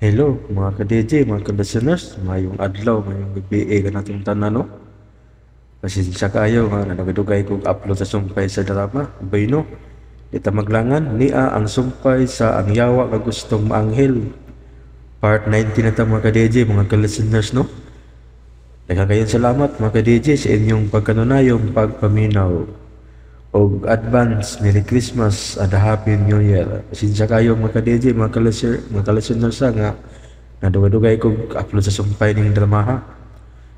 Hello mga ka-DJ, mga ka-listeners, mayong adlaw, mayong gabi kanatong tanan, no? Pasensya kaayo nga nadugay-dugay kog upload sa sumpay sa drama. Bueno, di ta maglangan, nia ang sumpay sa Ang Yawa nga Gustong Maanghel. Part 19 na ta mga ka-DJ, mga ka-listeners, no? Daghang kayong salamat mga ka-DJ sa inyong pagkanunayong pagpaminaw. Og advance Merry Christmas and a Happy New Year. Pasensya kayo mga ka-DJ, mga ka-listeners nga nadugay-dugay kog upload sa sumpay ning drama ha.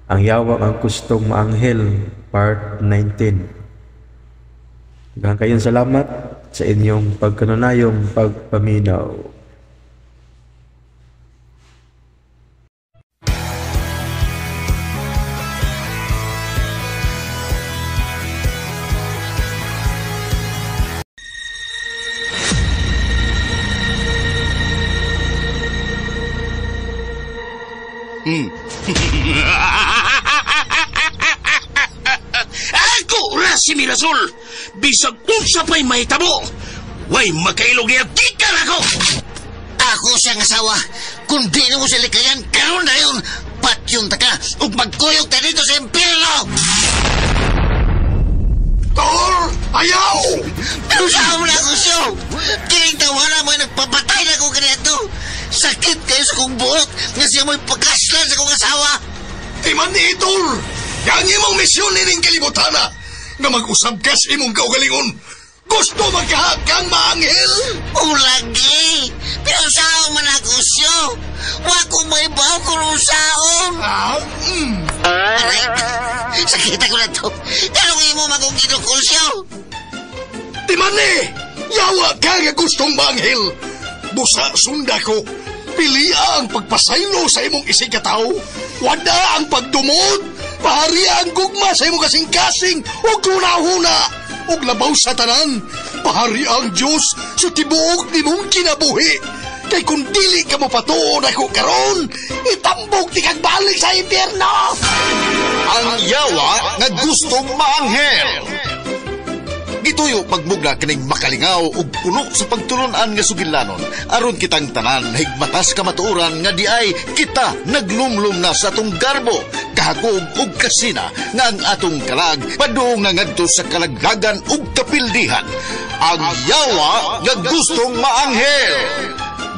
Ang Yawa ang Gustong Maanghel Part 19. Daghang kayong salamat sa inyong pagkanunayong pagpaminaw. Ako ra si Mirasol. Bisag unsa pa'y mahitabo, way makailog niya gikan ako. Ako siyang asawa. Kung di na mo siya likayan, karon na yun. Patyon ta ka ug magkuyog ta dito sa impyerno. Tor! Ayaw! Pero saan mo na ako siyo? Kining tawana mo'y nagpapatay na akong kaniadto. Sakit kayo sa kong buot nga siya mo'y pagkaslan sa kong asawa. Di man ni Tor! Yang imong misyon nining kalibutana nga mag-usab ka sa imong kaugalingon. Gusto magkahakang maanghel? O lagi! Pero saan man ako siyo? Wa ko may baw kung usaon. Aray! Sakit ako na to. Tanong imo magong ginukol siyo. Di man ni! Yawa ka nga gustong maanghel. Busa sunda ko. Pilia ang pagpasaylo sa imong isig katao. Wada ang pagdumot. Paharia ang gugma sa imong kasing-kasing ug hunahuna. Ug labaw sa tanan, paharia ang Dios sa tibuok nimong kinabuhi. Kay kung dili ka mopatuon ako karon, itambog ti kag balik sa impyerno. Ang Yawa nga Gustong Maanghel. Gituyo pagmugna kining makalingaw ug puno sa pagtulun-an nga sugilanon aron kitang tanan higmatas kamatuoran nga diay kita naglumlum na sa atong garbo, kahakog ug kasina nga ang atong kalag padung na ngadto sa kalaglagan ug kapildihan. Ang Yawa nga Gustong Maanghel.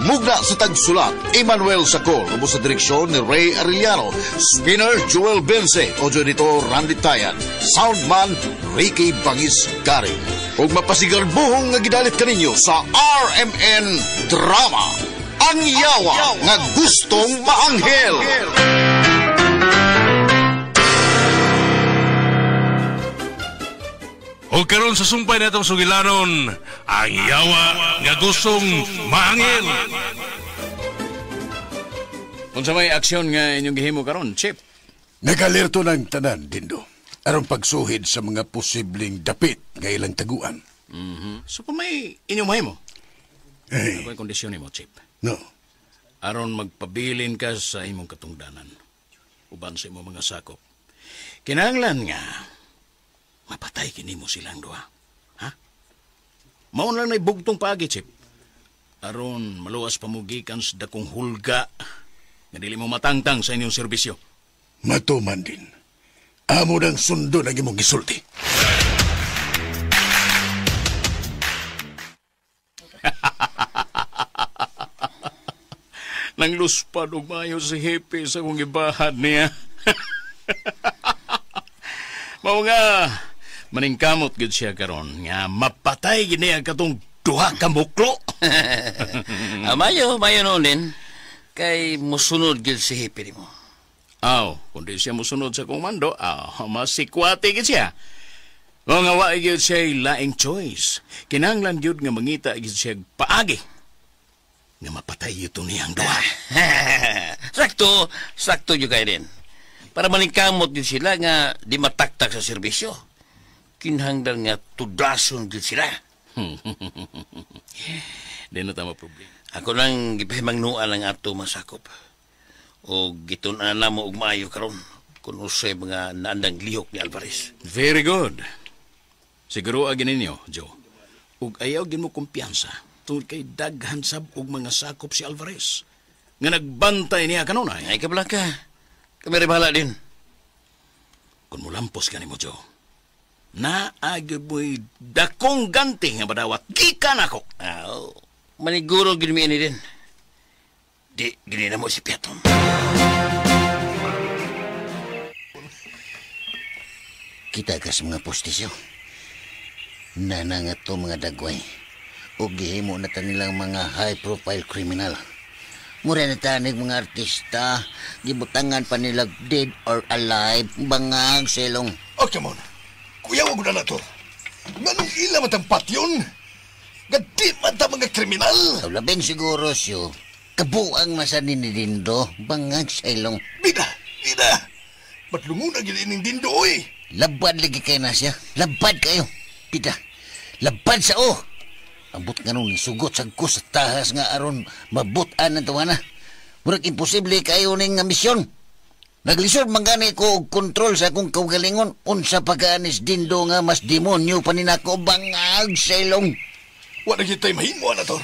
Mugna sa tagsulat, Emmanuel Sacol, ubos sa direksyon ni Ray Arellano, Spinner Joel Bense, audio editor Randy Tayan, Soundman Ricky Bangis Gary. Ug mapasigarbuhong nga gidalit kaninyo sa RMN Drama, Ang Yawa nga Gustong Maanghel. O karon sa sumpay na itong sugilanon, Ang Yawa nga Gustong Maanghel. Unsa may aksyon nga inyong gihimo karon, Chip? Nagalerto ng tanan, Dindo, aron pagsuhid sa mga posibleng dapit nga ilang taguan. Mm-hmm. So kung may inyong mahimo, hey. Ano ang kondisyon nimo, Chip? No. Aron magpabilin ka sa imong katungdanan, uban sa imong mga sakop. Kinahanglan nga mapatay kini mo silang duha. Ha? Maon lang na'y bugtong paagi, Chip. Aron maluwas pamugikan sa dakong hulga nga dili mo matangtang sa inyong serbisyo. Matuman din. Amo nang sundo ang imong gisulti. Nang luspad og maayo si Hepe sa kong ibahan niya. Mao nga maningkamot gid siya karon nga mapatay gid niya katong duha ka muklo. Mayo noon din kay mosunod gid si Hepe nimo. Aw, kung di siya mosunod sa komando, aw, masikwate gid siya. Mao nga wa gyud siya laing choice. Kinahanglan gyud nga mangita gid siya paagi nga mapatay ito niyang duha. Sakto gyud kay din. Para maningkamot gid sila nga di mataktak sa serbisyo. Kinahanglan nga tudason gid sila. Di na tama problema. Ako lang gipahimangnuan ang ato masakop. O gitun-an na mo og maayo karon kung usay mga naandang lihok ni Alvarez. Very good. Siguro agin ninyo, Joe. Ug ayaw gin mo kumpiyansa tungod kay daghan sab og mga sakop si Alvarez. nga nagbantay niya kanunay. Ay, kabla ka. Kami rin bahala din. Kung mulampos ka ni mo, Joe, naagod mo'y dakong ganti nga madawat. Gikan ako! Aw, maniguro gini ini din. Di, gini na mo si Piatom. Kita ka sa mga postisyo. Nanangat to mga dagway. O gihimo na ta nilang mga high-profile criminal. Mura na tanig mga artista. Gibutangan pa nila dead or alive. Bangag silong. Oh, come on. Kuya, wag na na to. Nganong ila matang patyon? Gadi man ta mga kriminal. So, labing siguro siyo. Kabuang na sa ninidindo. Bangag silong. Bida, bida. Ba't lumuna gilining dindo, oy? Labad lagi kayo na siya. Labad kayo. Bida. Labad sa o. Ambot nga nung nisugot sa ko sa tahas nga aron mabutan ng tawana. Murag imposible kayo ning nga misyon. Naglisod man gani ko og kontrol sa akong kaugalingon. Unsa pagkaanis dindo nga mas demonyo pa ninako bangag sa ilong. Wala kita'y mahimo na to.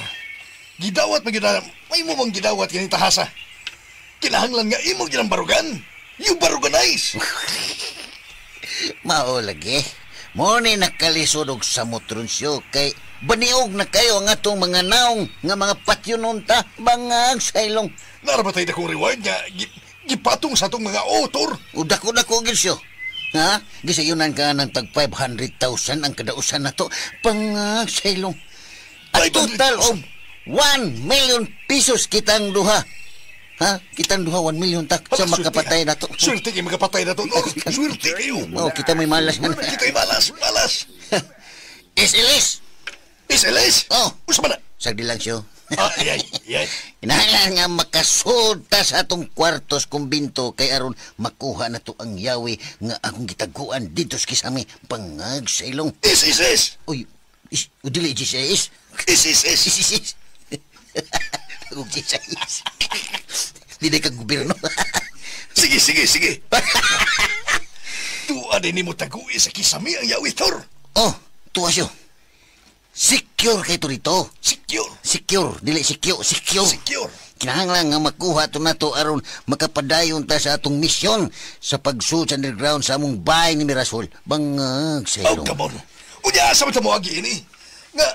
Gidawat man gyud may mo bang gidawat kining tahasa. Kinahanglan nga imo gyud ang barugan. You baruganize. Mao lagi. Mo ni nakalisod og samot ron siyo kay baniog na kayo ang atong mga naong nga mga patyonon ta bangag sa ilong. Narabatay na kong reward nga gipatong sa atong mga author. Udako-dako gid siyo. Ha? Gisayunan ka ng tag 500,000 ang kadausan na to. Bangag sa ilong. A total of 1 million pesos kitang duha. Ha? Kitang duha 1 million tak sa makapatay na to. Swerte kayo makapatay na to. No? Swerte kayo. Oh, kita may malas. Kita may malas. Malas. SLS. SLS? Oh. Usa man na. Sagdi lang siyo. Ay, ay, ay. Kinahanglan nga makasulta sa atong kwartos kumbinto kay aron makuha na to ang yawi nga akong gitaguan dito sa kisami bangag sa ilong. Is. Uy, is, dili, is, is. Is. Is, is. Kung is, is. Di ka gobyerno. Sige. Tuwa din mo tagui sa kisami ang yawi, Thor. Oh, tuwa siyo. Secure kayo to rito. Secure. Dili, secure. Secure. Kinahanglan nga makuha to na to aron makapadayon ta sa atong misyon sa pagsulod sa underground sa among bahay ni Mirasol. Bangag sa ilong. Oh, come on. Unya, sa mata mo agi ini. Nga,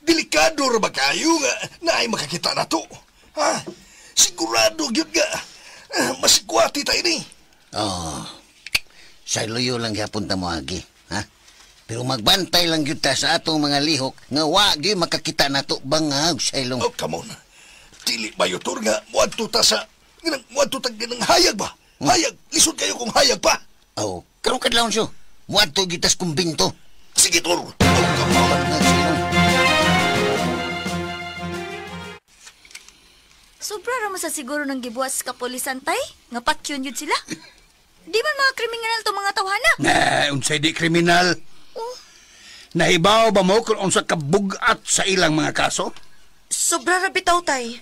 delikado ra ba kayo nga naay makakita na to? Ha? Sigurado gyud nga masikwati ta ini. Oh. Sa luyo lang gyapon ta moagi, ha? Pero magbantay lang gyud ta sa atong mga lihok nga wa gyud makakita nato bangag sa ilong. Oh, come on. Dili ba yutor nga moadto ta sa moadto ta ganang hayag ba? Hayag, lisod kayo kung hayag pa. Oh, karon kadlawon siyo. Moadto gyud ta sa kumbinto. Sige, Tor. Oh, come on. Sobra ra mo sa siguro ng gibuhat sa kapulisan, tay. Nga patyon yun sila. Di man mga kriminal to mga tawhana. Na, unsay di kriminal. Oh. Nahibaw ba mo kung unsa kabugat sa ilang mga kaso? Sobra ra bitaw, tay.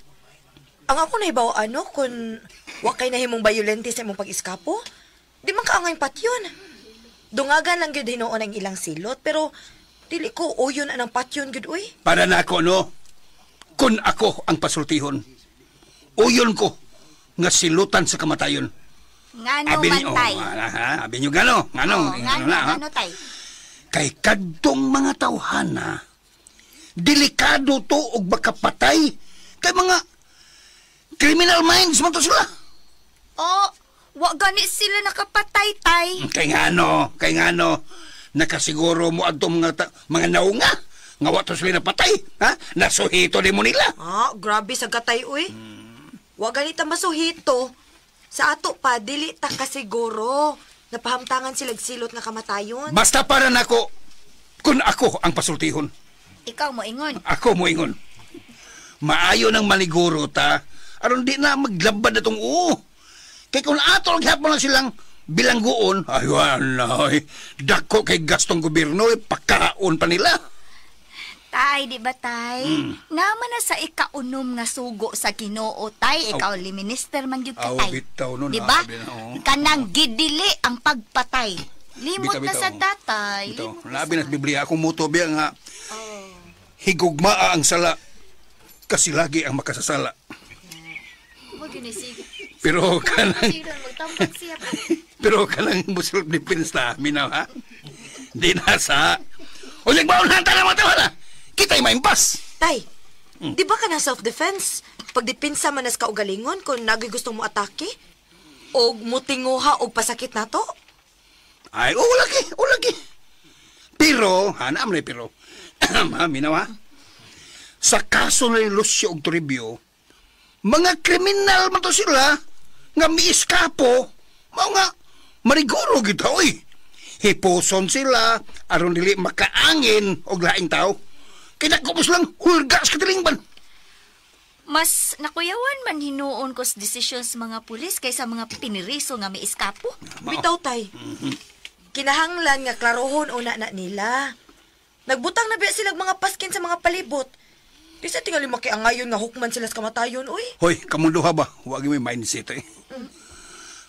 Ang ako nahibaw ano kung wa kay nahimong bayolente sa imong pag-eskapo. Di man kaangay patyon. Dungagan lang gyud hinuon ang ilang silot pero dili ko uyon anang patyon gyud uy. Para na ako no. Kun ako ang pasultihon. Uyon ko nga silutan sa kamatayon. Ngano man tay. Oh, abi nyo gano, ngano, oh, ngano, na, ngano tay. Kay kadtong mga tawhana, delikado to og makapatay kay mga criminal minds man to sila. Oh, wa gani sila nakapatay tay. Kay ngano, nakasiguro mo adtong mga naunga nga wa to sila napatay, ha? Nasuhito nimo nila. Ah, grabe sa gatay uy. Wa gani ta masuhito. Sa ato pa, dili ta kasiguro. Napahamtangan sila silot nga kamatayon. Basta para nako, kun ako ang pasultihon. Ikaw mo ingon. Ako mo ingon. Maayo nang maniguro ta, aron di na maglabad na tong oo. Kay kung ato lang hapon lang silang bilanggoon, ay walay, dako kay gastong gobyerno, pakaon pa nila. Tay, di ba tay? Naman na sa ikaunom nga sugo sa Ginoo, tay. Ikaw, minister man gyud ka, tay. Bitaw nun, di ba? Kanang gidili ang pagpatay. Limot bitaw, na sa datay. Labi na sa Biblia. Akong muto biya nga, higugmaa ang sala, kasi lagi ang makasasala. Mo gyud ni sig. Pero kanang Magtambak siya. Pero kanang self defense ta minaw ha. Di na sa. O nagbaon na ta na na. Kita'y maimpas. Tay, di ba ka na self-defense? Pagdepensa man as kaugalingon kung nagoy gustong mo atake? O mutinguha o pasakit na to? Ay, oo lagi, oo lagi. Pero, hanam na pero. Minaw ha. Sa kaso na ni Lucio og Toribio, mga kriminal man to sila nga miiskapo, mao nga mariguro gid oy. Hipuson sila aron dili makaangin og laing tao. Kay dako mo silang hulga sa katilingban. Mas nakuyawan man hinuon ko sa desisyon sa mga pulis kaysa mga piniriso nga miiskapo. Bitaw, tay. Kinahanglan nga klarohon una na nila. Nagbutang na biya silang mga paskin sa mga palibot. Di sa tingali makiangayon nga hukman sila sa kamatayon, uy. Hoy, kamunduha ba? Huwag yung may mindset, eh.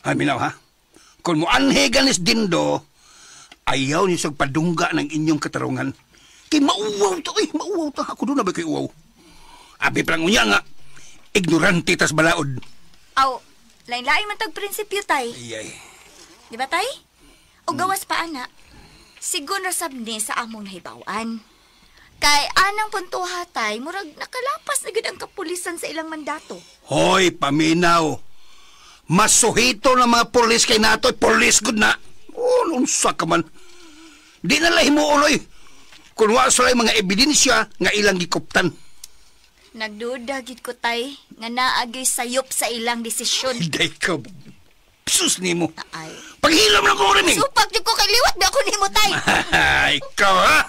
Ay, minaw, ha? Kung muanhe ganis dindo, ayaw niyo sa padungga ng inyong katarungan. Kay mauwaw to, eh. Mauwaw to. Ako doon na ba kay uwaw? Abi parang unya nga, ignorante tas balaod. Aw, lain-lain man tag prinsipyo, tay. Ay, ay. Di ba, tay? O gawas pa, ana. Sigun rasab ni sa among nahibawan. Kay anang puntuha, tay, murag nakalapas na gud ang kapulisan sa ilang mandato. Hoy, paminaw. Masuhito ng mga pulis kay nato, pulis gud na. Oh, unsa ka man. Di na lang himuon, oy. Kung wa sila mga ebidensya nga ilang gikuptan. Nagduda gid ko, tay, nga naagay sayop sa ilang desisyon. Day ka, sus nimo. Ay. Paghilom na ko rin, eh. Supak jud ko kay liwat ba ako nimo, tay. Ikaw, ha?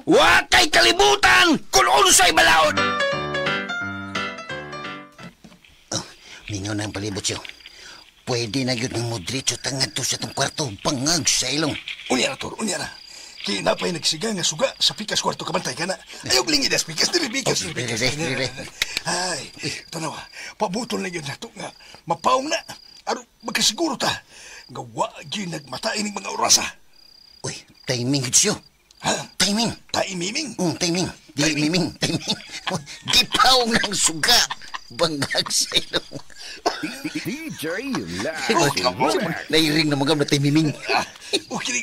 Wa kay kalibutan kung unsay balaod. Oh, mingaw na ang palibot siyo. Pwede na yun ng mudritso tangad to sa itong kwarto, bangag sa ilong. Unya na, Tor, unya na. Kaya napay nagsiga nga suga sa pikas kwarto kabantay ka na. Ayog lingidas, pikas, diri, pikas, diri, pikas. Diri, diri. Ay, tanawa, pabutol na yun na to nga. Mapaong na, aron magkasiguro ta. Nga wa gyud nagmatay ning mga orasa. Uy, timing gud siyo. Ha? Timing. Timing? Timing. Di miming, timing. Gipaong ng suga. Bangag sa ilong. DJ Laz. Nairing na mga na timing. Okay,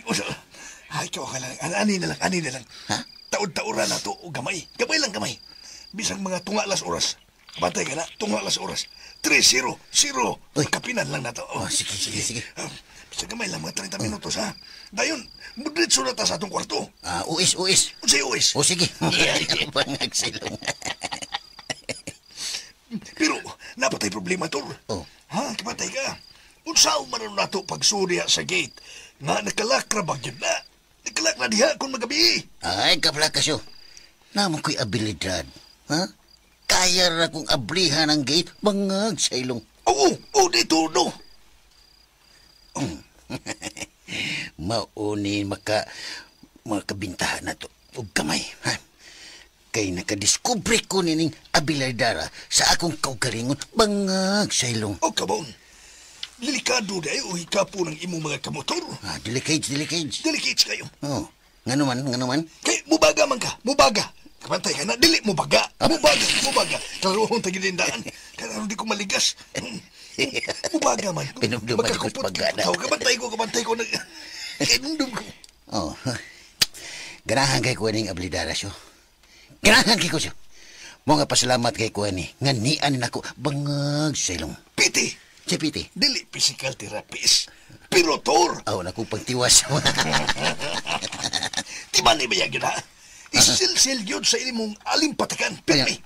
ay, ikaw ka lang. Ani na lang, ani na lang. Ha? Taod-taora na to o gamay. Gamay lang, gamay. Bisang mga tunga las oras. Bantay ka na, tunga las oras. 3-0, 0. Kapinan lang na to. Oh, sige, sige, sige. Bisang gamay lang, mga 30 minutos, ha? Dayon, mudritso na ta sa atong kwarto. Ah, uis, uis. Unsay uis? O, sige. Bangag sa ilong. Pero, napatay problema, tol. Oh. Ha? Kapatay ka. Unsaon man na to pagsurya sa gate? Nga nakalakra ba yun na? Nakalakra diha kung magabi. Ay, kapla kasyo. Naman ko'y abilidad. Ha? Kaya ra kong ablihan ang gate, bangag sa ilong. Oo, oo, dito, no. Mauni makabintahan na to. Og kamay, ha? Kay nakadiskubre ko nining abilidara sa akong kaugalingon, bangag sa ilong. O, kabon. Delikado di ay o hikapo ng imong mga kamotor. Ah, delicate, delicate. Delicate kayo. Oh, ngano man, ngano man. Kay, mubaga man ka, mubaga. Kabantay ka na, dili, mubaga. Mubaga, mubaga. Klarohon tagilindaan. Kaya di ko maligas. Mubaga man. Pinumduman ko baga na. Kabantay ko, kabantay ko. Kinumdum ko. Oh, ganahan kay kuha ning abilidara siyo. Ganahan kay ko siyo. Mo nga pasalamat kay kuha ni. Nga nian nako bangag sa ilong. Piti. Si Piti. Dili physical therapist. Pero tor. Aw, naku pagtiwas. Di ba ni ba yun, ha? Isilsil yun sa imong alimpatakan, pirmi.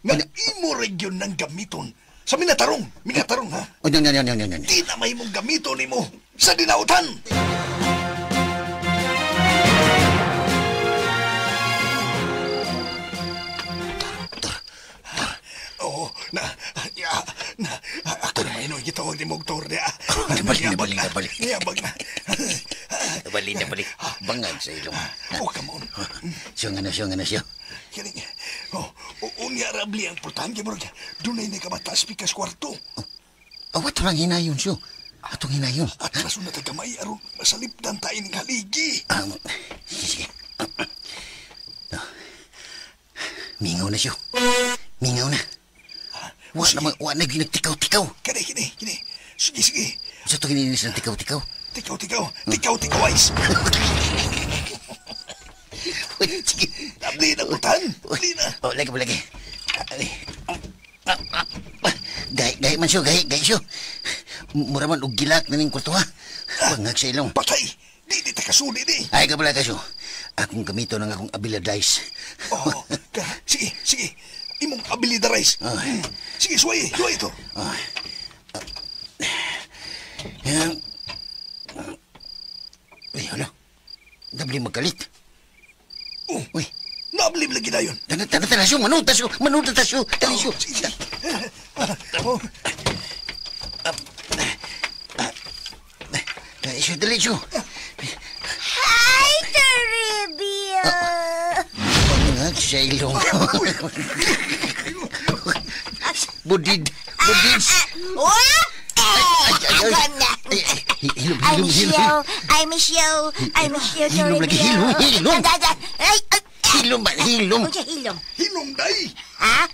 Nga imo region ng gamiton. Sa minatarong, minatarong, ha? Oh, nyo, nyo, nyo, nyo, nyo. Di na may mong gamiton nimo sa dinautan. Oo, na, ya, na, ako na may gitawag ni mong tor niya. Nabali, nabali, nabali. Niyabag na. Nabali, nabali. Bangag sa ilong. Oh, come on. Siyo nga na, siyo nga na, siyo. Kining, oh, unya rabli ang pultahan kay Murag. Dunay na kabatas pikas kwarto. Oh, ato lang hinayon siyo. Atong hinayon. Atras na tagamay aron masalipdan tayo ng haligi. Sige, sige. Mingaw na siyo. Mingaw na. Wa na wa na ginagtikaw-tikaw. Kini, kini, kini. Sige, sige. Sa to kininis ng tikaw-tikaw? Tikaw, tikaw. Tikaw, tikaw, ice. Sige. Abli na, butan. Abli na. Oh, lagi, lagi. Gahi, gahi man siyo, gahi, gahi siyo. Mura man og gilak na ning kwarto, ha? Bangag sa ilong. Patay! Di, di takasuli, di. Ay, kabala ka siyo. Akong gamito ng akong abilidades. Oh, ka, sige, sige. Imong abilidades. Oh. Sige, suway, suway ito. Oh. Yan. Uy, hala. Nabli magkalit. Oh, uy. Nabli lagi na yun. Tana, tana, tana, siyo, manuta siyo, manuta ta siyo, tana siyo. Sige. Oh. Dali siyo, dali siyo. Hi, Toribio! Bangag sa ilong. Budid, budid. What? Ay, ay, ay. Hilom, hilom, hilom. I miss you. I miss you, Hilom lagi, hilom, hilom. Ay, ay. Hilom ba, hilom. Unsa hilom? Hilom, day. Ha?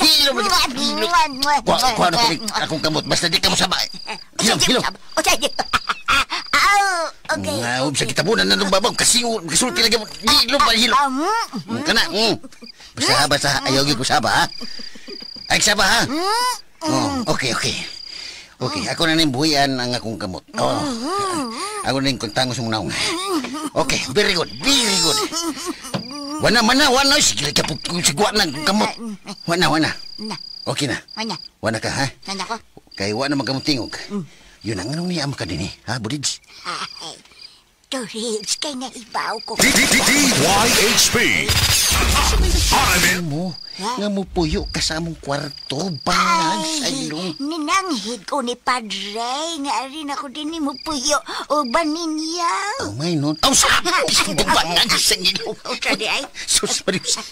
Hilom lagi, hilom. Kuha, kuha na akong kamot. Basta di ka mo saba. Hilom, hilom. Unsa Oh, okay. Nga, sa kitabunan na nung babaw. Kasi, kasulti lagi mo. Hilom ba, hilom. Kana, Basta, basta. Ayaw gyud ko saba, ha? Ay, saba, ha? Oh, okay, okay. Okay, ako na ning buhian ang akong kamot. Oh. Ako na ning kontangos mong naong. Okay, very good, very good. Wana man na, wana. Sige, kapag sigwa na kamot. Wana, wana. Okay na. Wana. Wana ka, ha? Wana ko. Kay wana magkamot tingog. Yun ang anong niya ka din, eh. Ha, Budids? Ay, Toribs, kay naibaw ko. DYHP. Ano mo? Nga mo puyo ka sa among kwarto, bangag sa ilong. Ninanghid ko ni Padre, nga rin ako din ni mo puyo o baninyaw. Oh, may nun. Aw, sabi! Bangag sa ilong. O, sorry, ay. Sus, Marius.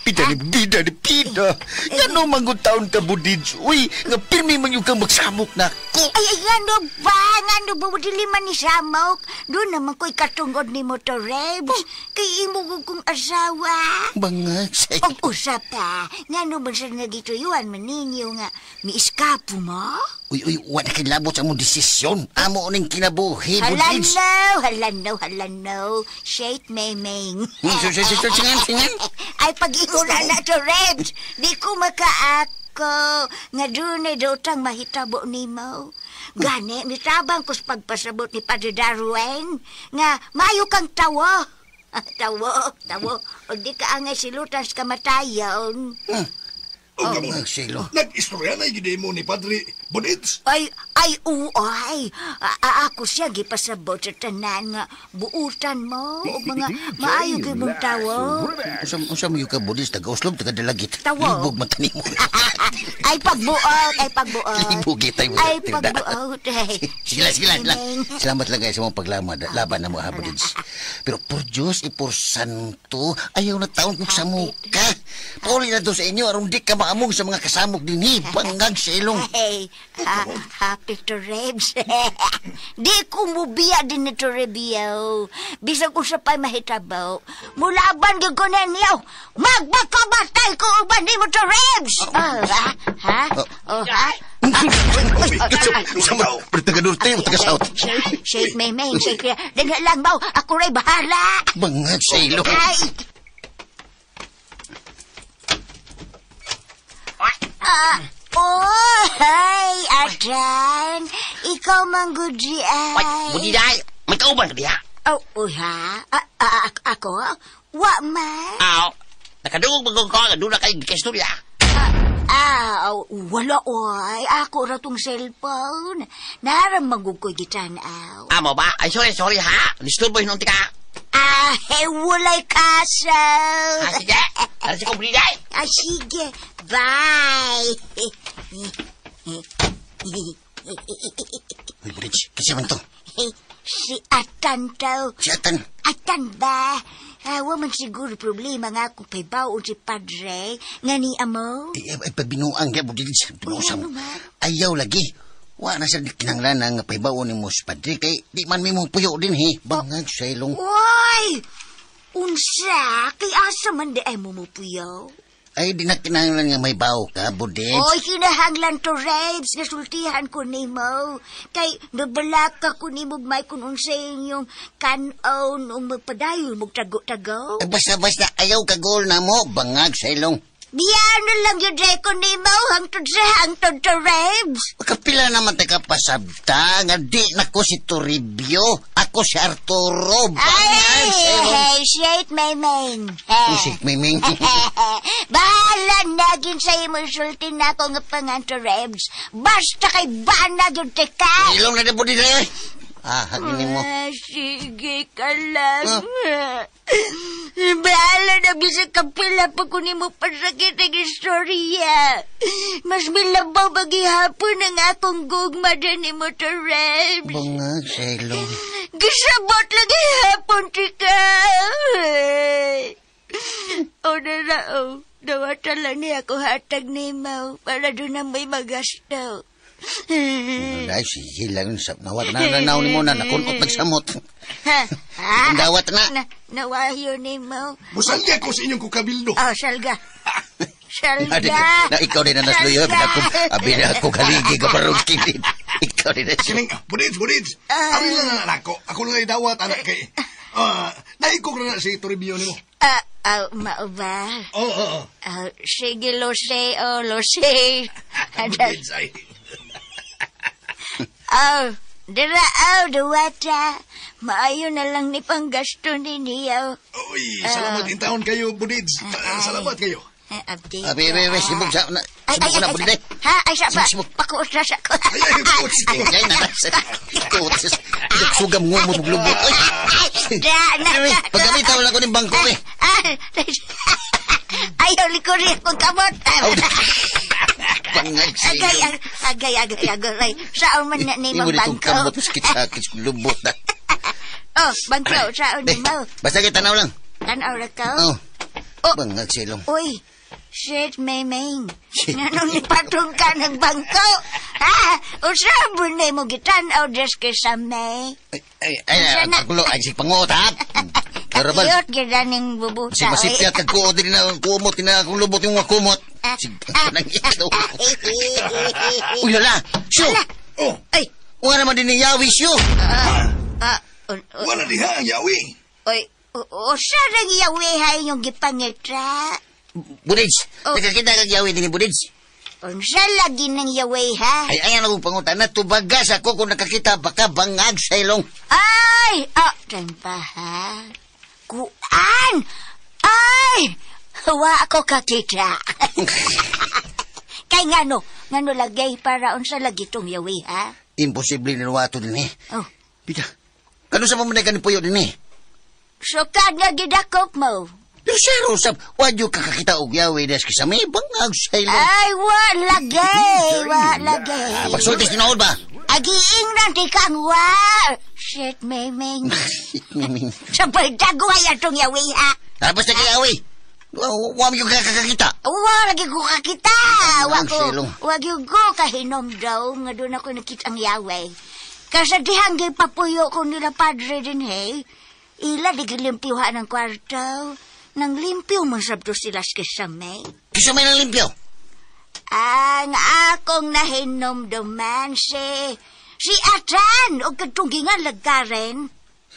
Pida ni pida ni pida. Gano manggod taon ka, Budids? Uy, nga pirmi man yung kang magsamok na ko. Ay, ay, ano ba? Ngano ba? Dili man ni samok. Doon naman ko'y katungod ni mo, Toribs. Kay imo ko kong asawa. Bangag sa ilong. Og usap pa. Ngano man sa nagituyuan man ninyo nga miiskapo mo? Uy, uy, wala kay labot sa among desisyon. Amo ning kinabuhi, Budids. Halano, halano, halano. Shake, memeng. Singan, singan. Ay, pag-ingon na na to, Rebs. Di ko makaako. Nga doon ay dotang mahitabo ni mo. Gani, mitabang ko sa pagpasabot ni Padre Darwin. Nga, maayo kang tawo. Tawo, tawo. O di ka angay silutan sa kamatayon. Oh, oh, silo. Nag-istorya na yung mo ni Padre Budids. Ay, ay, uay. Ako siya gipasabot sa tanan nga buutan mo o mga maayo gyud mong tawo. Unsa mo yung ka, Budids? Taga-Oslob, taga-Dalagit. Tawo. Libog man tani mo. Ay, pagbuot, ay pagbuot. Libog itay mo. Ay, pagbuot. Ay. Sige lang, sige lang, lang. Salamat lang kayo sa mga paglaban. Laban na mo, ha, Budids. Pero por Diyos, i por santo, ayaw na taon kong samuka. Pauli na to sa inyo, aron di ka maamog sa mga kasamok din, eh. Bangag sa ilong. Hey, happy to Rebs. Di ko mubiya din ni Toribio. Bisag usapay mahitabaw. Mulaban gyud ko na niyo. Magbakabatay ko uban ni mo to Rebs. Oh, ha? Ha? Oh, ha? Taga-Norte o taga-South? Shake, may, may, shake. Daghan lang baw. Ako rin bahala. Bangag sa ilong. Ay! Oh, ay, Atan. Ikaw man, Gudri, ay. Ay, Budiday, may kauban ka diha. Oh, oh, ha? Ako? Wa man? Aw, nakadungog magong ko, doon na kayo kaistorya. Wala, oy. Ako ra tong cellphone. Naram magukoy gitan-aw. Amo ba? Ay, sorry, sorry, ha? Disturbo hinunti ka. Ah, walay kaso. Ah, sige. Alas ko, Budiday. Ah, sige. Bye. Uy, Bridge, kasi man to? Si Atan daw. Si Atan? Atan ba? Wa man siguro problema nga akong paybaon si Padre. Nga ni amo. Ay, pabinuang ka, Bridge. Pinuusam. Ayaw lagi. Wa na sa kinanglan ang paybaon ni mo si Padre. Kay di man may mong puyo din, he. Bangag sa ilong. Uy! Unsa? Kay asa man di ay mo mupuyo? Ay, di na kinahanglan nga may bawo ka, Budits. Oy, kinahanglan to, Rebs. Nasultihan ko nimo. Kay nabalaka ko nimo may kung unsay inyong kanon o magpadayon mong tago-tago. Ay, basta-basta ayaw kagol na mo, bangag sa ilong. Biyan na lang yun ko nimo hangtod sa hangtod to, Rebs. Kapila naman tayo kapasabta, nga di na ko si Toribio, ako si Arturo, Ay, bangag sa ilong. hey, shit, may main. Usik, miming. Bahala na gin sa imo isulti na ako nga panganto, Rebs. Basta kay bana yun teka. Ilong na na, Budits, ay. Ah, haginin mo. Ah, sige ka lang. Bahala na bisag kapila pa ko nimo pasakit ang istorya. Mas milabaw bagihapon ang akong gugma din ni mo to, Rebs. Bangag sa ilong. Gisabot lagi hapon, tika. O na na, o. Dawata lang niya ako hatag ni mo para doon na may magasto. Ay, sige lang. Nawat na nanaw ni mo na nakunot nagsamot. Ha? Ha? Dawat na. Na, nawayo ni mo. Musalga ko sa inyong kukabildo. Oh, salga. Salga. Na, ikaw din na nasluyo. Salga. Abi na ako kaligi ka parang kilid. Ikaw din na Kining, Budits, Budits. Abi lang ang anak ko. Ako lang ay dawat, anak kay. Naikog na na si Toribio nimo. Mao ba? Oo, oo, oo. Sige, lo sé, oh, lo sé. Budits, ay. Oh, dira, oh, duwata. Maayo na lang ni panggasto ni niyo. Uy, salamat in taon kayo, Budits. Salamat kayo. Abdi. Abi, abi, abi, sibog sa... Na, Ay, sibog ko na, ay, Budits. ay, ha, ay, sa pa. Sibog. Pakuot na sa ko. Ay, ay, kuot. Ay, na, Kuot. Sugam ngumot, lubot. Ay, Ay, da, na, Ay, na. paggamit ako lang ko ng bangko, eh. Ayaw, likuri akong kamot. Bangag sa Agay, ilong. agay, agay, agay. Saan man na ni Imo mong ditong bangko? kamot, sakit-sakit, lubot na. Oh, bangko, saan ni Eh, mo? basta kita tanaw lang. Tanaw ra ka? Oh. Oh. Bangag sa ilong. Uy, shit, Mayming. Nanong nipatong ka ng bangko? Ha? Usab na mo gitan-aw des kay sa May. Ay, ay, ay, Unsa na? ang kulo, ay, si panguot, ha? Pero ba, Iyot, giraning bubuta. si masipyat kag kuo din na kumot, din na akong lubot yung mga kumot. Si, nang ito. Uy, lala, siyo! Oh, Ay, Wala naman din ni Yawi, siyo! wala diha ang yawi. oy, usa nang iyawihay yung gipangitra. Budids, Oh. nakakita kag Yawi din ni Budids. Unsa lagi nang yawi, ha? Ay, ayan akong pangutan na, tubagas ako kung nakakita, baka bangag sa ilong. Ay! Ah, pa ha? Kuan! Ay! Wa ako kakita. Kay ngano, ngano lagay para unsa lagi tong yawi, ha? Imposible niluwato din eh. Oh. Bida, kano sa mamanay ka ni Puyo din eh? Sukad nga gidakop mo. Pero siya usap, wadyo kakakita og Yawi des kisame, bangag sa ilong. Ay, wa lagay, wa lagay. Ah, pagsultis tinuod ba? Agiing na di kang wa. Shit, memeng. Sabay dagway atong yawi, ha? Tapos na kay Yawi. Wa mo yung kakakita. Wa lagi ko kakita. Wa Ang ko, silong. wa gyud ko kahinom daw nga doon ako nakita ang yawe. Kasi dihang papuyo ko nila padre din hey. Ila di gilimpyuhan ang kwarto. Nang limpyo man sabto sila sa kisame. Kisame ng limpyo. Ang akong nahinomduman si Atan o katunggingan lagkaren.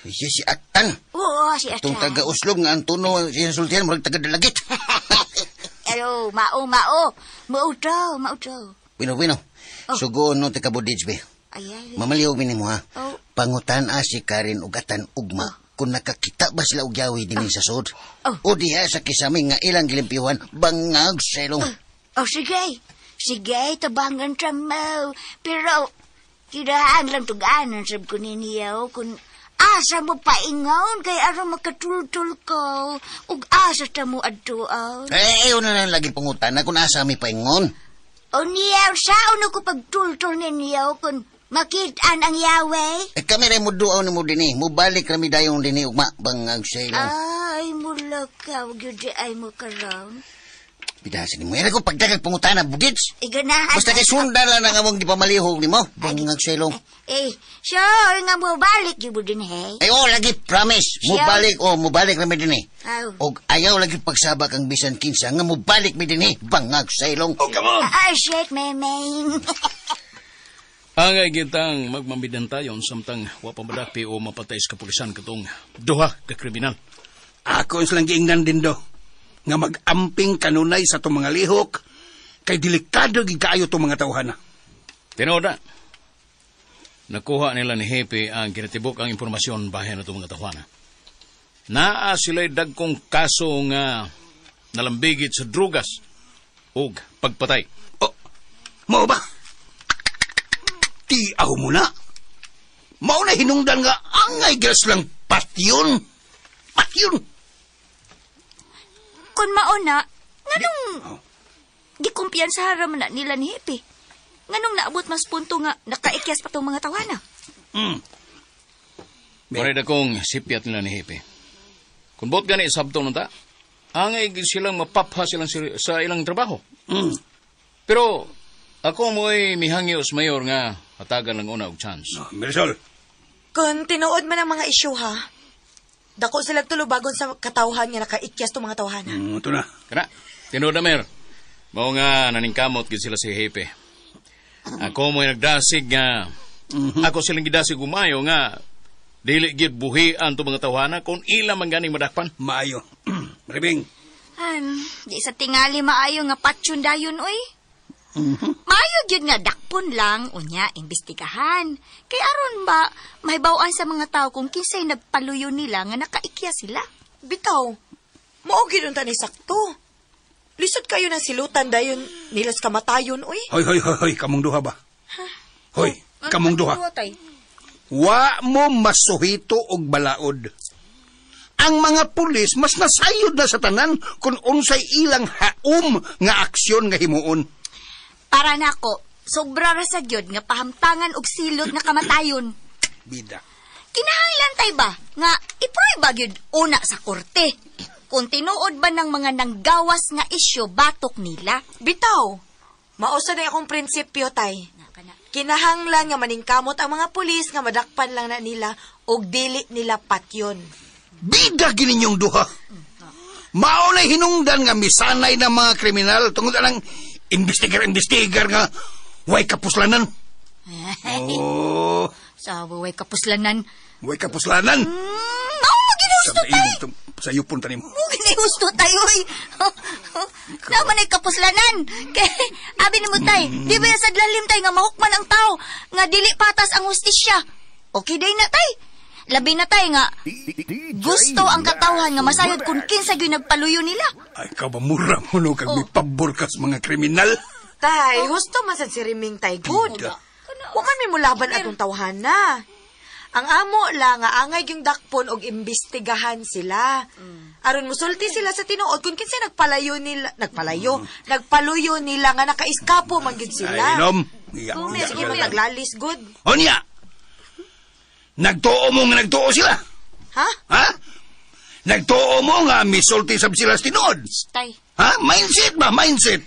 Siya si Atan. Oo, si Atan. Itong taga-uslog nga ang tuno siya sultihan, murag taga-dalagit. Alo, mao, mao. Mao daw, mao daw. Bueno, bueno. Oh. Sugoon no taga-budits, be. Ay, ay. Mamaliw ni mo, ha? Oh. Pangutan a si Karen ug Atan ugma kung nakakita ba sila og yawi dinhi sa sod. Oh. O diha sa kisame nga ilang gilimpyuhan, bangag sa ilong. Oh, sige. Sige, tabangan ta mo. Pero, kirahan lang tuganan sab ko ninyo kung asa mo paingon kay aron makatultul ko ug asa ta mo adtuon. Eh, ayaw na lang lagi pangutan na kung asa mi paingon. O niyaw, saon ako pagtultul ninyo kung makitaan ang yawe? Eh, kami rin mo duaw ni mo dinhi. Mubalik rami dayong dinhi ugma, bangag sa ilong. Ay, mula ka, gyud ay mo karon. Bidasin mo. Yan ako pagdagag pangutana, Budits. Iganahan. Basta kay sundan lang ang among gipamalihog nimo. Bangag sa ilong. Eh, sure nga mo balik gyud mo din hey. Ay, oh, lagi, promise. Siya. Mubalik, oh, mubalik na mi din eh. Aw. Og ayaw lagi pagsaba kang bisan kinsa nga mubalik mi din eh. Bangag sa ilong. Oh, come on. Ah, shit, memeng. Angay gitang magmamidan tayon samtang wa pa madapi o mapatay sa kapulisan katong duha ka kriminal. Ako silang giingnan din do. Nga mag-amping kanunay sa itong mga lihok, kay delikado gid kaayo itong mga tawhana. Tinuod na. Nakuha nila ni Hepe ang kinatibuk ang impormasyon bahin na itong mga tawana. Naa sila'y dagkong kaso nga nalambigit sa drugas ug pagpatay. Oh, mao ba? Tiaw mo na. Mao na hinungdan nga angay gilas lang patyon. Patyon. Kung mauna, nganong gikumpiyansa man na nila ni Hepe? Nganong naabot mas punto nga nakaikyas pa tong mga tawana? Maray akong sipyat nila ni Hepe. Kung bot gani sabto nunta, angay gid silang mapapha silang sa ilang trabaho. Pero ako mo'y mihangyo sa mayor nga hatagan lang una og chance. Oh, Marisol. Kung tinuod man ang mga isyu ha, dako sila tulubagon sa katawhan nga nakaikyas tong mga tawhana. Ito na. Kana, tinuod na, Mer. Mao nga naningkamot gid sila si Hepe. Ako mo'y nagdasig nga ako silang gidasig umayo nga dili gid buhian tong mga tawhana kung ila man ganing madakpan. Maayo. Rebing. Di sa tingali maayo nga patyon dayon oy. Maayo gyud nga dakpon lang unya imbestigahan. Kay aron ba mahibaw-an sa mga tao kung kinsay nagpaluyo nila nga nakaikya sila. Bitaw, mao gyud unta ni sakto. Lisod kayo ng silutan dayon nilas kamatayon oy. Hoy, hoy, hoy, hoy, kamong duha ba? Hoy, kamong duha. Tay? Wa mo masuhito og balaod. Ang mga pulis mas nasayod na sa tanan kung unsay ilang haom nga aksyon nga himuon. Para nako, sobra ra sa gyud nga pahamtangan og silot nga kamatayon. Bida. Kinahanglan tay ba nga iprueba gyud una sa korte? Kung tinuod ba ng mga nanggawas nga isyu batok nila? Bitaw, mao sa na akong prinsipyo tay. Kinahanglan nga maningkamot ang mga pulis nga madakpan lang na nila og dili nila patyon. Bida gininyong duha. Mao na hinungdan nga misanay ng mga kriminal tungod anang investigar nga way kapuslanan. Oh, Sa way kapuslanan. way kapuslanan. Mao ginusto tay. Sa yupon tanim. Mo ginusto tay oy. Naman ay kapuslanan. Kay abi nimo tay, di ba sa lalim tay nga mahukman ang tao nga dili patas ang hustisya. Okay day na tay. Labi na tay nga gusto ang katawhan nga masayod kung kinsa gyud nagpaluyo nila. Ay, ikaw ba mura mo no kag may pabor ka sa mga kriminal? Tay, husto man sad si Riming tay good. Wa man mi mulaban atong tawhana. Ang amo lang nga angay yung dakpon og imbestigahan sila. Aron musulti sila sa tinuod kung kinsa nagpalayo nila, nagpaluyo nila nga nakaiskapo man gyud sila. Ay, inom. Iya, Kung iya, sige mo iya. taglalis good. Onya. Nagtuo mo nga nagtuo sila. Ha? Ha? Nagtuo mo nga misulti sab sila sa tinuod. Tay, Ha? Mindset ba? Mindset.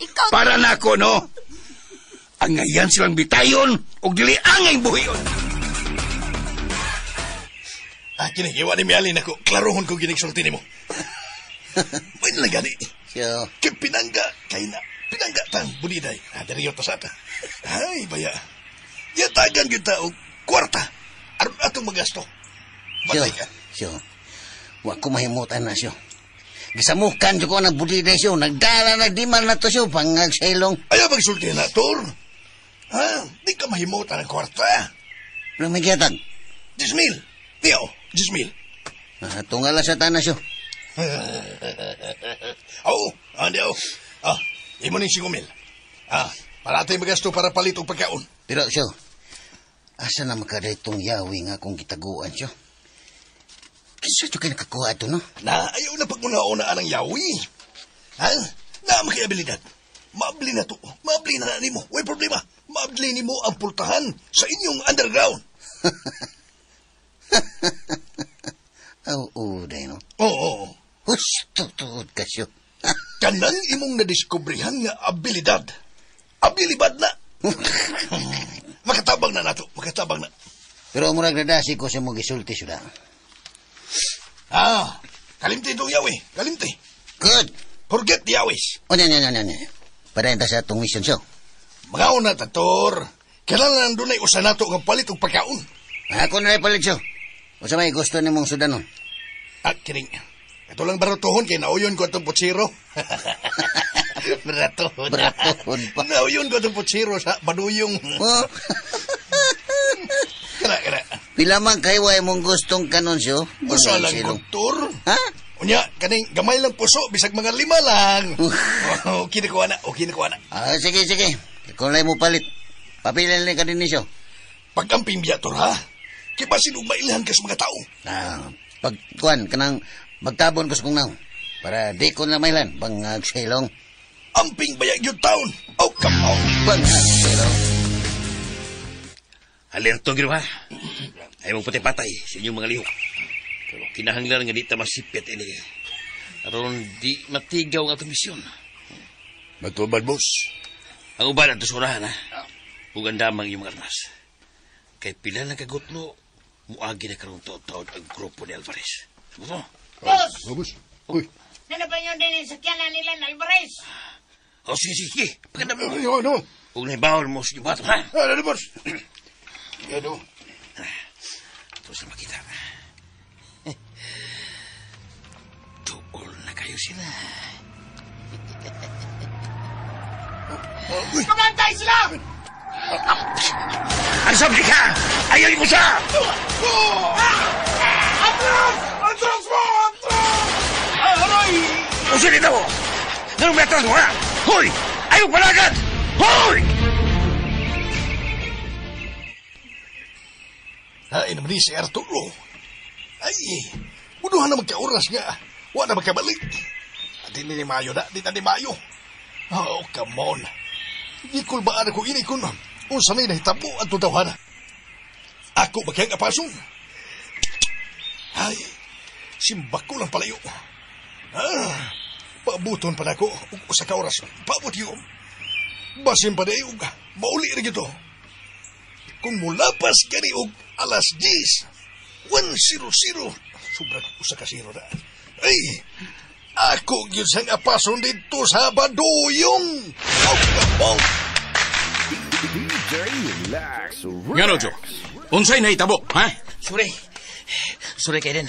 ikaw Para nako, no? Angayan silang bitayon og dili angay buhion. Ah, kini, iwa ni Miali nako. Klarohon ko ginig sulti nimo. May lang gani. Siyo. Kay pinangga, kay na. Pinangga tang buliday. Ah, diriyo ta sa ata. Ay, baya. Yatagan gyud ta og kwarta. Aron atong magasto. Siyo. Batay ka. Siyo. Wa ko mahimutan na siyo. Gisamukan ko ng buliday siyo. Nagdala na di man na to siyo. Bangag sa ilong. Ayaw magsulti na, Tor. Ha? Di ka mahimutan ang kwarta. Ano may giyatag? 10,000. Tiyo, 10,000. Ah, tunga lang sa tanas siyo. Oo, andi oh. Ah, imo ning 5,000. Ah, para atay magasto para palit og pagkaon. Pero siyo, asa na makadaitong yawi nga akong gitaguan siyo? Kinsa siyo kayo nakakuha ito, no? Na, ayaw na pag-una-una ang yawi. Ha? Na, makiabilidad. Maabli na to. Maabli na na nimo. Way problema. Maabli nimo ang pultahan sa inyong underground. Oo, day, no? Oo, oo. Husto tuod ka siyo. Kanang imong nadiskubrehan nga abilidad. Abilibad na. Makatabang na nato, makatabang na. Pero murag nadasi ko sa mong gisulti suda. Ah, kalimti itong yawi, kalimti. Good. Forget the yawis. O, nya. Padayon ta sa atong mission, so. Mga una, Tator. Kailangan dunay usa nato nga palit og pagkaon. Ako na palit, so. Usa may gusto nimong sudanon. Ah, kining. Ito lang baratuhon kay nauyon ko atong putsiro. Baratuhon. Baratuhon pa. Nauyon ko atong putsiro sa baduyong. Oh. Kana. Pila man kay way mong gustong kanon, so? Usa lang kultur. Ha? Unya, kaning gamay lang puso, bisag mga 5 lang. Okay na ko ana, okay na ko ana. Ah, sige. Kung lang mo palit, papili lang ka din niyo. Pag-amping biya, Tor, ha? Kibasin og mailhan ka sa mga tao. Ah, pagkuan, kanang magtabon ko sa kong naong. Para di ko na mailan, bangag sa ilong. Amping bayag yung taon. Oh, come on. Bangag sa ilong. Alerto, gino ha? Ay mong patay-patay sa inyong mga lihok. Pero kinahanglan nga di ta masipit ini. Aron di matigaw ang atong misyon. Matubad, boss. Ang uban ang tusurahan, ha? Ug ang damang iyong mga armas. Kay pila lang kagutlo, muagi na karong taon-taon ang grupo ni Alvarez. Sabot mo? Boss! Oh, boss. Uy. Nanabanyon din yung sakyanan nila ng Alvarez. Oh, sige. Paganda mo. Ano? Huwag na ibawal mo sa inyong bato, ha? Ano, boss? Ano? Ito sa makita. Tuol na kayo sila. Kumantay sila! Ang sabi ka! Ayaw mo siya! Atras! Atras mo! Atras! Aray! Usin dito! Anong may atras mo, ha? Hoy! Ayaw palagat! Hoy! Ay, naman ni si Arturo. Ay, buduhan na magka-oras nga. Wa na magkabalik. Di na ni Mayo na, di na ni Mayo. Oh, come on. Di kulbaan ako ini kun. Unsa may nahitabo ang tutawhana. Ako ba kayang apasong? Ay, simbako lang palayo. Ah, paabuton pa na ako. Usa ka oras. Paabot yun. Basin pa na og mauli rin ito. Kung mulapas kani og alas 10, 1:00, sobra usa ka zero na. Ay, ako gyud sang apason dito sa Baduyong. Oh, kabong. DJ Relax. Ngano, Joe? Unsay nahitabo, ha? Sorry. Sorry kay din.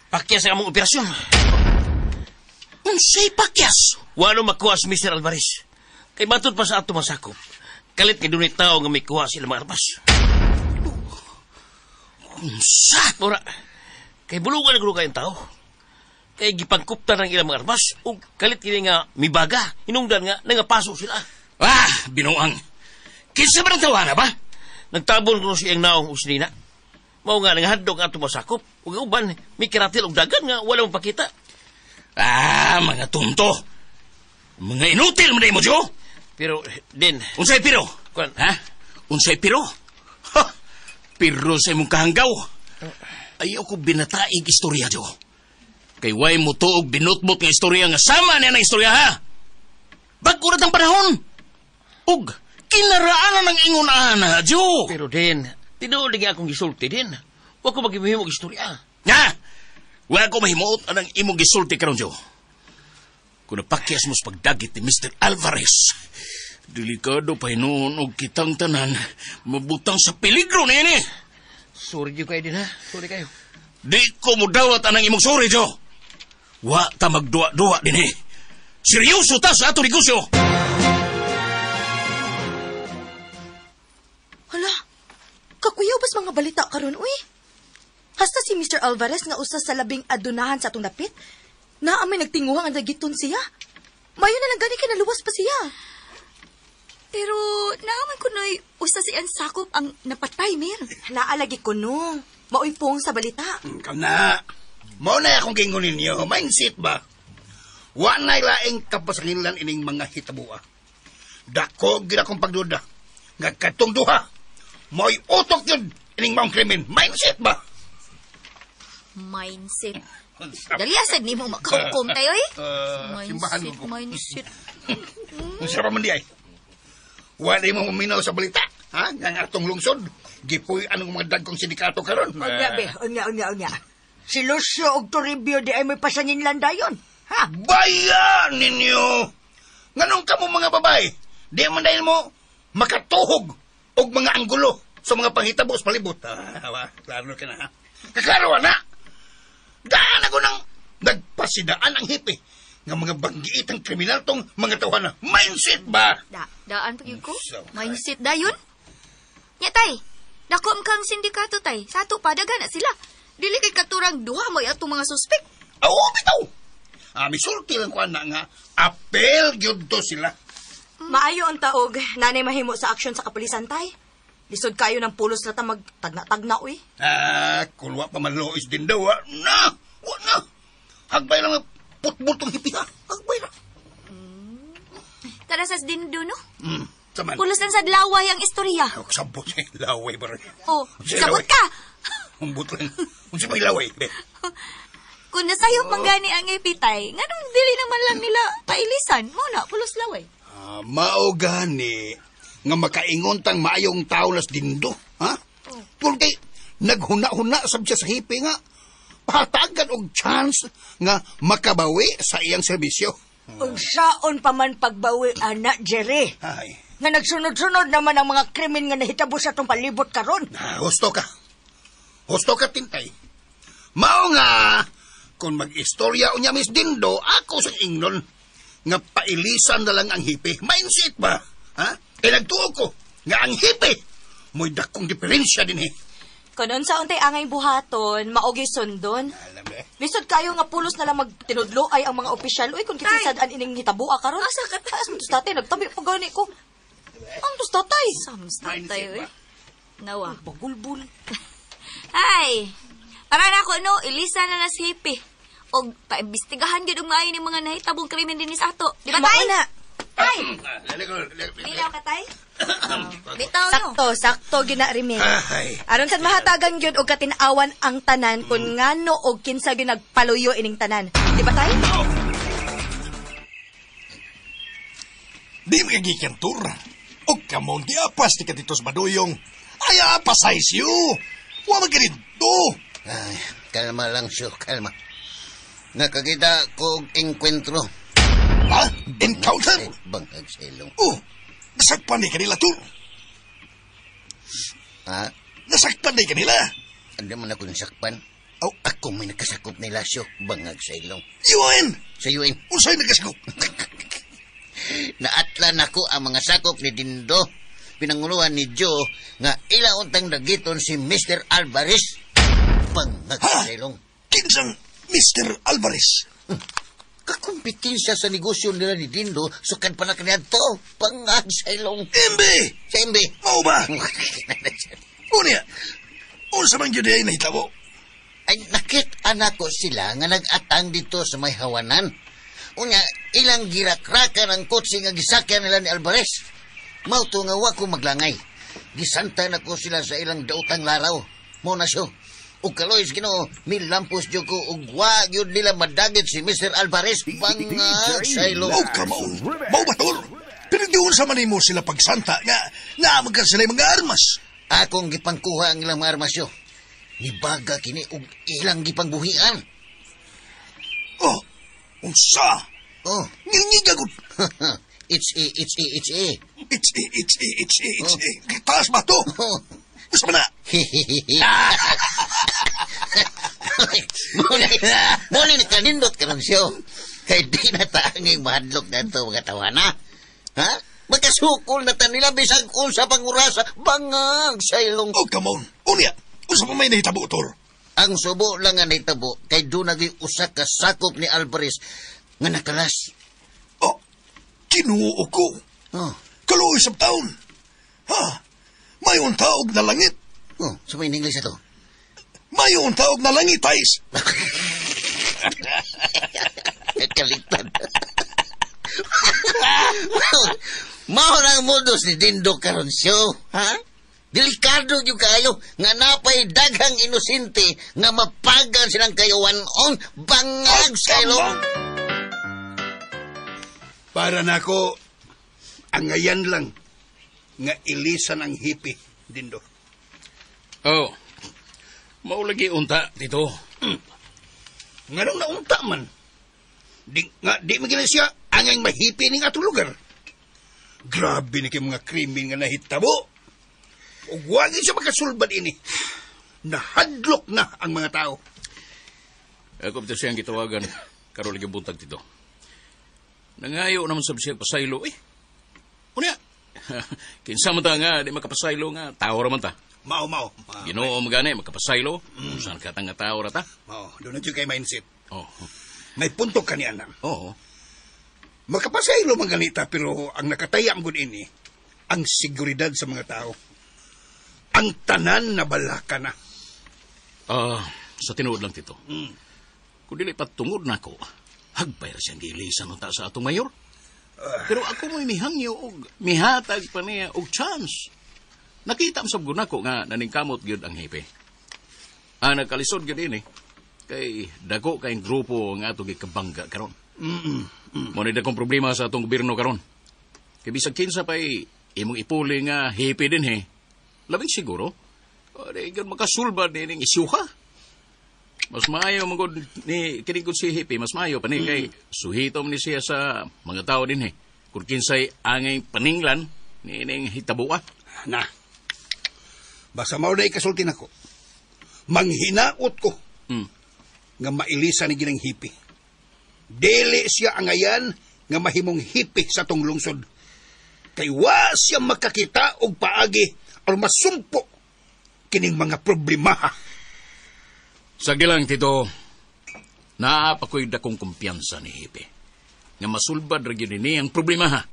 Pakyas ang among operasyon. Unsay pakyas? Walo makuha si Mr. Alvarez. Kay matod pa sa ato masakop. Kalit kay dunay tao nga may kuha sila mga armas. Unsa? Ora, kay bulungan na kayong tao. Kay gipangkupta ng ilang mga armas ug kalit kini nga mibaga, hinungdan nga nangapaso sila. Ah, binuang. Kinsa ba ng tawana ba? Nagtabon kuno siyang naong usnina. Mao nga nangahadlok ang ato masakop ug ang uban may kiratil og dagan nga wala mong pakita. Ah, mga tunto. Mga inutil man mo, Joe. Pero din, Unsay pero? Kuan. Ha? Unsay pero? Ha! Pero sa imong kahanggaw. Ayaw ko binataig istorya, Joe. Kay way mo tuog binutbot nga istorya nga sama niya ng istorya, ha? Bag-o na tang panahon. Ug, kinaraanan ng ingon-ana, Joe. Pero din, tinuod nga akong gisulti din. Wa ko maghimo og istorya. Nga! Wa ko mahimuot anang imong gisulti karon, Joe. Kung napakyas mo sa pagdagit ni Mr. Alvarez, delikado pa hinuon og kitang tanan, mabutang sa peligro niini. Sorry gyud kayo din, ha? Sorry kayo. Di ko mudawat anang imong sorry, Joe. Wa ta magduwa-duwa din eh. Seryoso ta sa ato negosyo. Hala, kakuyaw bas mga balita karon uy. Hasta si Mr. Alvarez nga usa sa labing adunahan sa atong dapit, naa may nagtinguha nga dagiton siya. Mayo na lang gani kay naluwas pa siya. Pero naaman ko no'y usa si sakop ang napatay, Mir. Naalagi ko no. Maoy pong sa balita. Kana, mao na akong gingon ninyo, mindset ba? Wa na laing kapasangilan ining mga hitabua. Dako gid akong pagduda nga katong duha mo'y utok yun ining maong krimen. Mindset ba? Mindset. Dali asad nimo makahukom tayo eh. Simbahan Mindset, mo ko. mindset. Unsa pa man di ay? Wala mo maminaw sa balita. Ha? Nga ang atong lungsod. Gipuy anong mga dagkong sindikato karon. Unya, be. Unya, unya, unya. Si Lucio og Toribio di ay may pasangin lang dayon. Ha? Bayan ninyo! Nganong kamo mga babae? Di man dahil mo makatuhog og mga anggulo sa mga panghitabo sa palibot. Ah, wa, klaro ka na ha. Kaklaro na! Daan ako nang nagpasidaan ang hipi nga mga banggiitang kriminal tong mga tawhana. Mindset ba? Daan pag ko. Mindset dayon. Nya tay, dako kang sindikato tay. Sa ato pa daghan na sila. Dili kay katurang duha mo atong mga suspek. Oo, bitaw. Misulti lang ko ana nga apel gyud to sila. Maayo ang taog, nanay mahimo sa aksyon sa kapulisan tay. Lisod kayo ng pulos na ta magtagna-tagna uy. Ah, kulwa pa man lois din daw. Ah. Na, wa na. Hagbay lang ang putbol tong hipi ha. Hagbay lang. Tara sa dindo no. Saman. Pulos lang sa laway ang istorya. Oh, sabot siya. Laway ba rin? Oh, Unsa sabot laway? ka. Umbot lang. Unsa may laway? Be. Kung nasayop man gani ang epitay, nganong dili naman lang nila pailisan? Mo na, pulos laway. Ah, mao gani nga makaingon tang maayong tao nas dindo, ha? Tungkol kay naghuna-huna sab siya sa hipi nga patagan og chance nga makabawi sa iyang serbisyo. Unsaon pa man pagbawi, anak, Jerry. Ay. Nga nagsunod-sunod naman ang mga krimen nga nahitabo sa atong palibot karon. Ah, husto ka. Husto ka, Tintay. Mao nga, kung mag-istorya unya Miss Dindo, ako sa ingnon nga pailisan na lang ang hipi. Mindset ba? Ha? E nagtuo ko nga ang hipi mo'y dakong diferensya din eh. Kung unsa untay angay buhaton, maogi sundon. Lisod kayo nga pulos na lang magtinudlo ay ang mga opisyal. Uy, kung kisisad-an ining hitaboa karon. Asa ka ta? Asa tatay, nagtabi pa gani ko. Ang tos tatay. Sams tatay, uy. Nawa. Bagulbul. Ay, para na ako, no, ilisa na na si Hippie. Og paimbestigahan gyud og maayo ni mga nahitabong krimen dinhi sa ato. Di ba, tay? Mao na. Tay! Milaw ka, tay? Bitaw, no? Sakto, sakto gyud na rimi. Ay. Aron sad mahatagan gyud og katin-awan ang tanan kun ngano og kinsa gyud nagpaluyo ining tanan. Di ba tay? Di magagikan tur. O kamon, di apas ni katitos maduyong. Ay, apas siyo. Wa magarinto. Ay, kalma lang siyo, kalma. Nakakita ko og engkwentro. Ha? Encounter? Bangag sa ilong. Oh, nasakpan ni kanila, tur. Ha? Nasakpan ni kanila. Ano man ako nasakpan? Oh. Ako may nakasakop nila siyo, bangag sa ilong. UN! Sa UN. Unsay nakasakop? Naatlan ako ang mga sakop ni Dindo. Pinanguluhan ni Joe nga ilauntang dagiton si Mr. Alvarez. Bangag sa ilong. Kinsang Mr. Alvarez? Kakumpetensya sa negosyo nila ni Dindo, sukan pa na kaniadto. Bangag sa ilong. MB! Sa MB. Mao ba? Unya, unsa man gyud ay nahitabo? Ay, nakit-an ako sila nga nag-atang dito sa may hawanan. Unya, ilang girakrakan ang kotse nga gisakyan nila ni Alvarez. Mao to nga wa ko maglangay. Gisanta na ko sila sa ilang daotang laraw. Mo na siyo. Ug kaloys Ginoo, milampos jud ko ug wa gyud nila madagit si Mr. Alvarez. Bangag sa ilong. Oh, come on. Mao ba, tol? Pero di unsa man nimo sila pagsanta nga naamag ka sila mga armas. Akong gipangkuha ang ilang mga armas yo. Nibaga kini og ilang gipangbuhian. Oh, unsa? Oh. Ngingiga gud. It's A, it's A, it's A. It's A, it's A, it's A, it's A. Taas ba to? Unsa man na? Muna ni kanindot ka ng siyo. Kay di na taanging mahadlok na ito mga tawana. Ha? Magkasukol na ta nila bisag unsa pang orasa bangag sa ilong. Oh, come on. Unya, unsa pa may nahitabo, tol? Ang subo lang nga nahitabo kay doon naging usa ka sakop ni Alvarez nga nakalas. Oh, Kinuo ko. Oh. Kaluoy sa taon. Ha? Mayon taog na langit. Oh, sa may English ato. Mayon taog na langit, tais. Kaligtad. Mao na ang modus ni Dindo karon siyo, ha? Delikado gyud kaayo nga napay daghang inosente nga mapagan silang kayawan-on bangag sa ilong. Para nako angayan lang nga ilisan ang hipi, Dindo. Oh. Maulagi unta, Tito. Nganong naunta man? Di, nga, di man siya angay mahipi ning atong lugar. Grabe ni kay mga krimen nga nahitabo. Ug wagi siya makasulbad ini. Nahadlok na ang mga tao. Ako bitaw siyang gitawagan karon lagi buntag, Tito. Nangayo naman sab siya pasaylo eh. Unya. Kinsa man ta nga di makapasaylo nga tao ra man ta. Mao, mao. Ginoo man gani makapasaylo. Usan ka nga tao ra ta? Mao, doon na kay mindset. Oh. May punto ka ni anak. Oo. Makapasaylo man ganita pero ang nakataya ang gud ini ang seguridad sa mga tao. Ang tanan na balaka na. Sa tinuod lang, Tito. Kung dili pa tungod nako, hagbay ra siyang gilisan unta sa atong mayor. Pero ako mo'y mihangyo og mihatag pa niya og chance. Nakita man sab gud nako nga naningkamot gyud ang hepe. Nagkalisod gyud ini kay dako kayong grupo nga atong gikabangga karon. Mo ni dakong problema sa atong gobyerno karon. Kay bisag kinsa pa'y imong ipuli nga hepe din he. Labing siguro, di gyud makasulbad nining isyuha. Mas maayo man gud ni kini gud si hepe, mas maayo pa ni kay suhitom ni siya sa mga tao din he. Kung kinsay angay paninglan niining hitabuha. Na. Basta mao na ikasulti nako. Manghinaot ko nga mailisa ni ginang hipi. Dili siya angayan nga mahimong hipi sa tong lungsod. Kay wa siya makakita og paagi or masumpo kining mga problema. Sige lang, Tito. Naa pa ko'y dakong kumpiyansa ni Hepe. Nga masulbad ra gyud ni ang problema ha.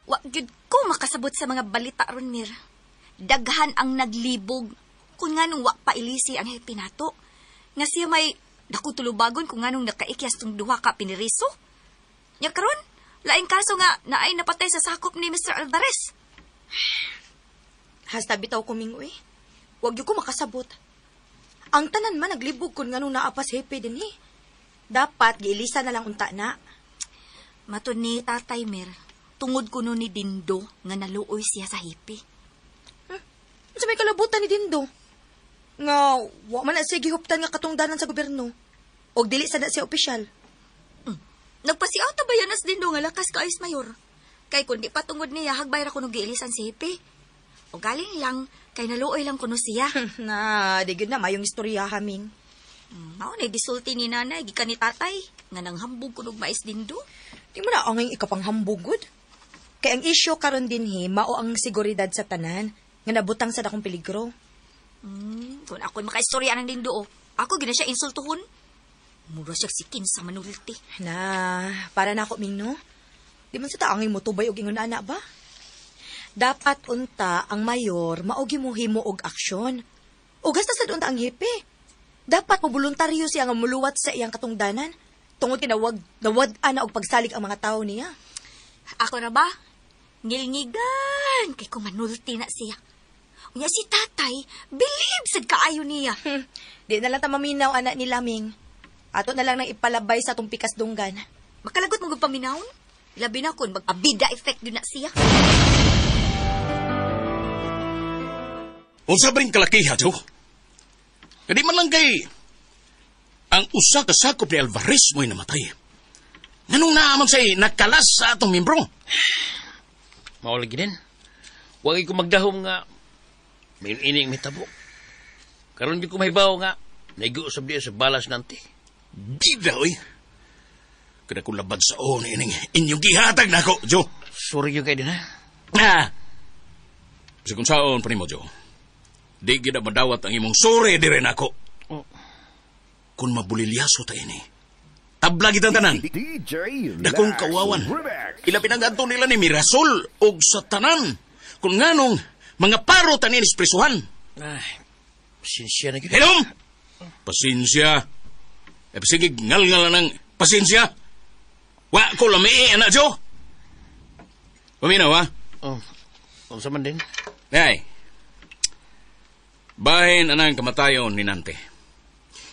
Wa gyud ko makasabot sa mga balita ron, Mir. Daghan ang naglibog kung nganong wa pa ilisi ang hepe nato. Nga siya may dako tulubagon kung nganong nakaikyas tong duha ka piniriso. Nya karon, laing kaso nga naay napatay sa sakop ni Mr. Alvarez. Hasta bitaw ko mingoy. Wag gyud ko makasabot. Ang tanan man naglibog kun nganong naa pa si hepe dinhi. Dapat giilisa na lang unta na. Matud ni Tatay Mir, tungod kuno ni Dindo nga naluoy siya sa hepe. Unsa may kalabutan ni Dindo? Nga wa man na siya gihuptan nga katungdanan sa gobyerno. Og dili sa na siya opisyal. Nagpasiawta ba yan as Dindo nga lakas kaayos mayor? Kay kundi pa tungod niya hagbay ra kuno giilisan si hepe. O galing lang, kay naluoy lang kuno siya. Na, di gyud na mayong istorya haming. Mao na gisulti ni nanay gikan ni tatay nga nanghambog kunog mais Dindo. Di mo na angay ikapanghambog gud. Kay ang isyu karon dinhi mao ang seguridad sa tanan nga nabutang sa dakong peligro. Kung ako'y makaistorya ng Dindo, oh, ako gina siya insultuhon. Mura siya si kinsa manulti. Na, para na ako ming no. Di man sa taangay mo tubay og ingon ana ba? Dapat unta ang mayor mao gimuhimo og aksyon. Ug hasta sad unta ang hepe. Dapat moboluntaryo siya nga muluwat sa iyang katungdanan tungod kay nawad-an na og pagsalig ang mga tawo niya. Ako na ba? Ngilngigan kay kumanulti na siya. Unya si tatay, believe sad kaayo niya. Di na lang ta maminaw anak ni Laming. Ato na lang nang ipalabay sa atong pikas dunggan. Makalagot mo gud paminawon? Labi na kun mag-abida effect gyud na siya. Unsa ba rin kalakiha, Joe? Kadi man lang kay ang usa ka sakop ni Alvarez mo'y namatay. Nganong naaman say nakalas sa atong membro? Mao lagi din. Wag ko magdahom nga may ining mitabo. Karon di ko mahibaw nga naigo sab diya sa balas nanti. Bida oy. Kada ko labad sa on ining inyong gihatag nako, Joe. Sorry gyud kay din ha. Ah. Sa kung saon pa nimo, Joe. Di gyud na madawat ang imong sorry dire nako. Oh. Kung mabulilyaso ta ini. Tabla kitang tanan. DJ Dakong Lax kawawan. Remix. Ilabi na gadto nila ni Mirasol og sa tanan. Kung nganong mga paro tanin espresuhan. Ay, pasensya na gyud. Hello? Pasensya. E sige, ngal-ngal ng pasensya. Wa ko lami, anak Jo. Paminaw, ha? Oh, unsa man din? Nay. Bahin anang kamatayon ni Nante.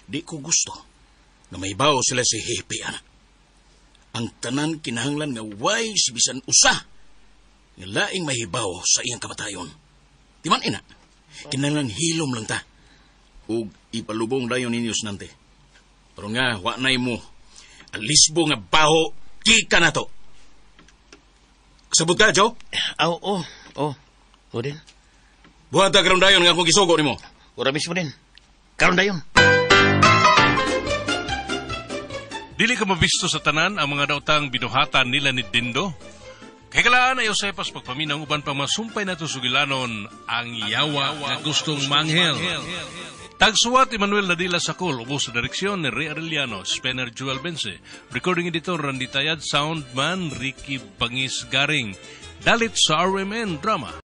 Di ko gusto nga mahibaw sila si Hepe, ana. Ang tanan kinahanglan nga way si bisan usa nga laing mahibaw sa iyang kamatayon. Di man ina, kinahanglan hilom lang ta. Ug ipalubong dayon ninyo si Nante. Pero nga, wa na'y mo. Ang lisbo nga baho, kika na to. Kasabot ka, Joe? Oo, oh, oh. O din. Buhat ta karon dayon nga akong gisugo nimo. Ora mismo din. Karon dayon. Dili ka mabisto sa tanan ang mga daotang binuhatan nila ni Dindo. Kay kalaan ay Josepas pagpaminang uban pang masumpay nato sugilanon ang yawa nga gustong manghel. Tagsuwat Emmanuel Nadila Sakol, ubos sa direksyon ni Ray Arellano, Spencer Joel Bense, recording editor Randy Tayad, soundman Ricky Bangis Garing. Dalit sa RMN Drama.